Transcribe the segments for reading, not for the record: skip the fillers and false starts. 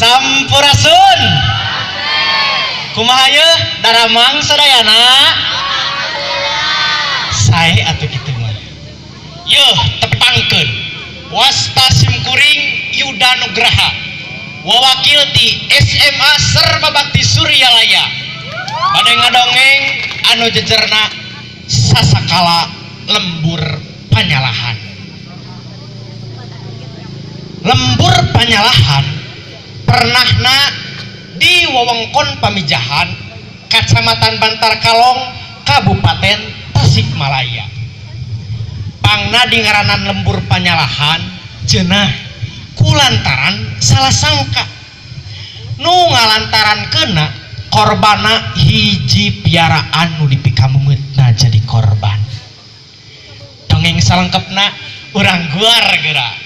Sampurasun. Kumaha yeuh daramang sadayana? Sae atuh kitu mah. Yeuh tepangkeun. Wasta simkuring Yuda Nugraha. Wawakil ti SMA Serba Bakti Suryalaya. Bade ngadongeng anu jejerna sasakala lembur panyalahan. Lembur panyalahan pernahna di wewengkon Pamijahan, Kacamatan Bantar Kalong, Kabupaten Tasikmalaya. Pangna di ngaranan lembur panyalahan cenah kulantaran salah sangka. Nu ngalantaran kena korbana hiji piaraan nu dipikamemeutna jadi korban. Dongeng salengkepna urang guar geura.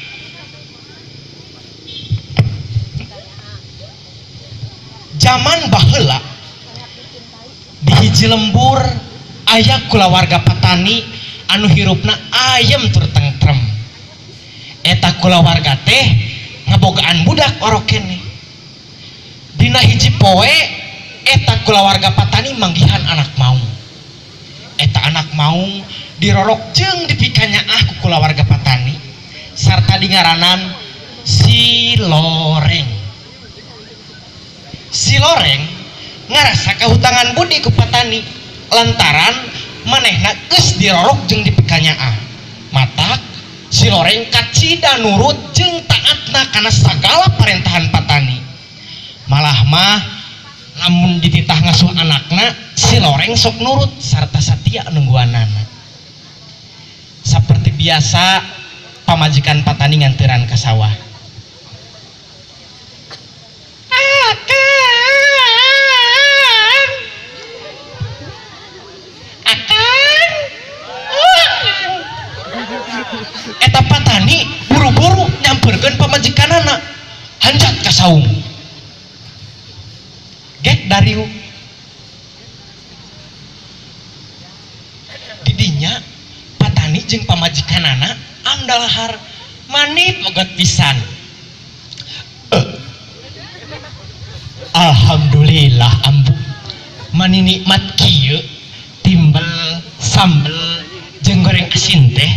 Zaman baheula di hiji lembur aya kulawarga patani anu hirupna ayem tur tentrem. Eta kulawarga teh ngabogaan budak orokene. Dina hiji poe eta kulawarga patani manggihan anak maung. Eta anak maung dirorok jeung dipikanyaah ku kulawarga patani sarta dingaranan si Loreng. Si Loreng ngarasa kahutangan budi ku patani lantaran manehna geus dirorok jeung dipikanyaah. Matak si Loreng kacida nurut jeung taatna kana sagala parentahan patani. Malah mah lamun dititah ngasuh anakna si Loreng sok nurut sarta satia nungguanana. Seperti biasa pamajikan patani nganteran ka sawah. Akang, akang. Eta patani buru-buru nyamperkeun pamajikanana hanjat ka saung. Gek dariu. Didinya patani jeung pamajikanana andalahar manit mogot pisan. Alhamdulillah ambu mani nikmat kieu timbel sambel jeung goreng asin teh.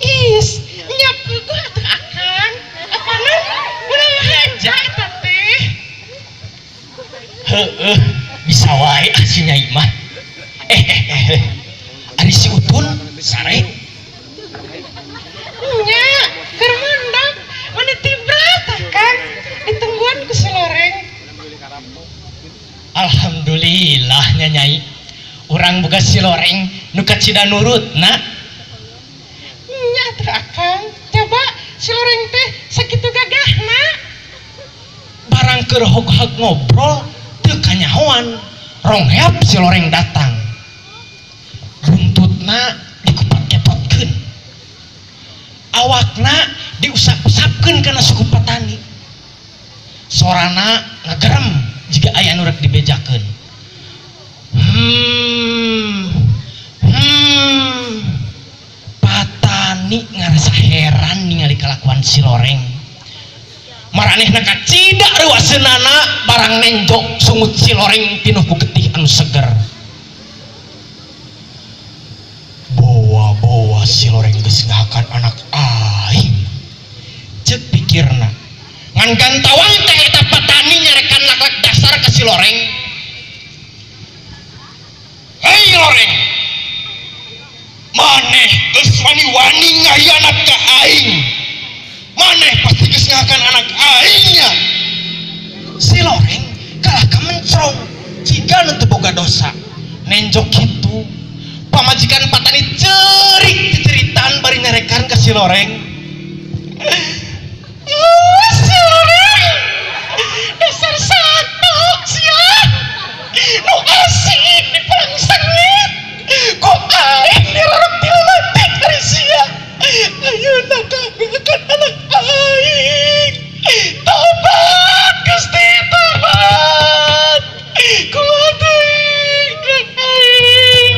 Is nyapu gua atuh akang apana urang haja eta teh. Heueuh bisa wae asin nyai mah. Ari si Utun sare nya keur mandak mani tibrat akang ditungguan ku si Loreng. Alhamdulillah nya nyai urang boga si Loreng nu kacida nurutna. Nya atuh akang coba si Loreng teh sakitu gagahna. Barang keur hog-hog ngobrol teu kanyahoan rongheap si Loreng datang. Buntutna dikupat-kepotkeun, awakna diusap-usapkeun kana suku patani. Sorana ngagerem jiga aya nu rek dibejakeun. Patani ngarasa heran ningali kalakuan si Loreng. Maranehna kacida reuaseunana barang nenjok sungut si Loreng pinuh ku getih anu seger. Bowa-bowa si Loreng geus ngahakan anak aing. Ceuk pikirna. Ngan gantawang teh eta patani nyarekan laklak dasar ka si Loreng. Hei Loreng, maneh geus wani-wani ngahianat ka aing. Maneh pasti geus ngahakan anak aingnya. Si Loreng kalah kamencrong jiga nu teu boga dosa. Nenjok kitu pamajikan patani ceurik ciciritan bari nyarekan ka si Loreng. Si Loreng dasar satu sia nu asin di perang sengit kok aing dirorok ti leutik ari sia. Ayeuna kabeakan anak aing. Tobat Gusti tobat. Kumaha teuing aing.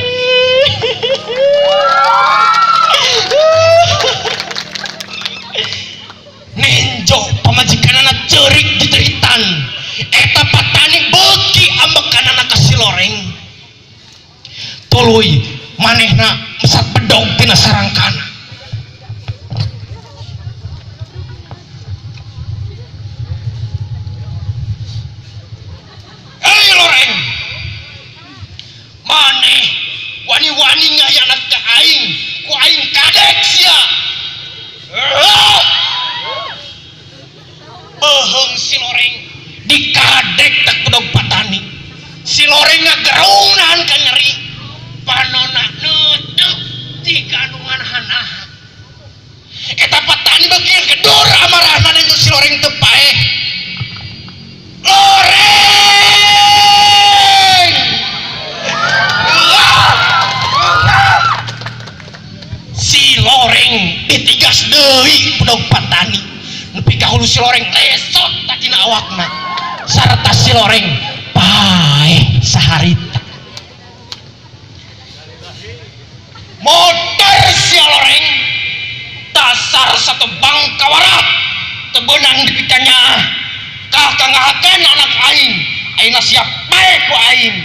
Tuluy manehna mesat bedog tina sarangkana. Hei loreng, maneh wani-wani ngahianat ka aing, ku aing kadek sia. Beuheung si loreng dikadek tak bedog patani. Si loreng ngagerung nahan ka nyeri, panona neuteuk jiga nu nganahan-nahan. Eta patani beuki gedor amarahna jeung si loreng teu paeh. Loreng! Si loreng ditigas deui bedog patani. Nepi ka hulu si loreng lesot tina awakna. Sarta si loreng paeh saharita. Motor si loreng dasar satu bangkawara teu beunang dipikanya. Kah kangahakeun anak aing, ayeuna siap bae ku aing.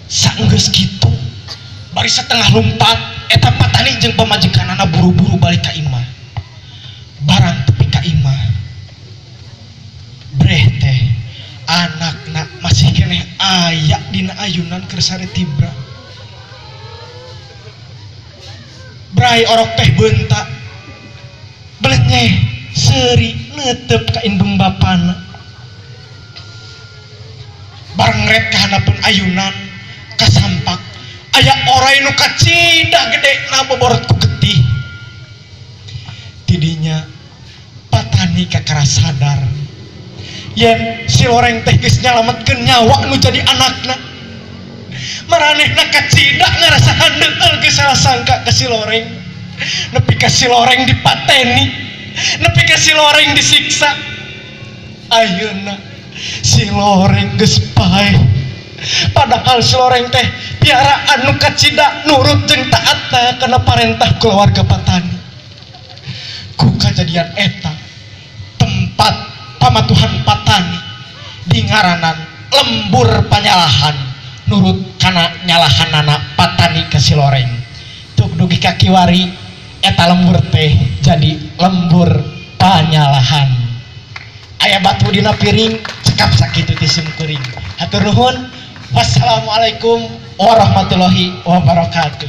Saenggeus kitu bari setengah lumpat eta patani jeung pamajikanana buru-buru balik ka imah. Barang tepi ka imah, breh teh anakna masih keneh aya dina ayunan keur sare tibra. Bray orok teh beunta belenyeh seuri neuteup ka indung bapana. Bareng ret ka handapeun ayunan kasampak aya orai nu kacida gede na boborot ku getih. Tidinya patani kakara sadar yen si loreng teh geus nyalametkeun nyawa nu jadi anakna. Maranehna kacida ngarasa handeueul geus salah sangka ka si loreng. Nepi ka si loreng dipateni, nepi ka si loreng disiksa. Ayeuna si loreng geus paeh. Padahal si loreng teh piaraan nu kacida nurut jeung taatna kana parentah keluarga patani. Ku kajadian eta tempat pamatuhan patani dingaranan lembur panyalahan nurut kana nyalahanana patani ka si loreng. Tuk dugi ka kiwari eta lembur teh jadi lembur panyalahan. Aya batu dina piring cekap sakitu ti simkuring. Hatur nuhun. Wassalamualaikum warahmatullahi wabarakatuh.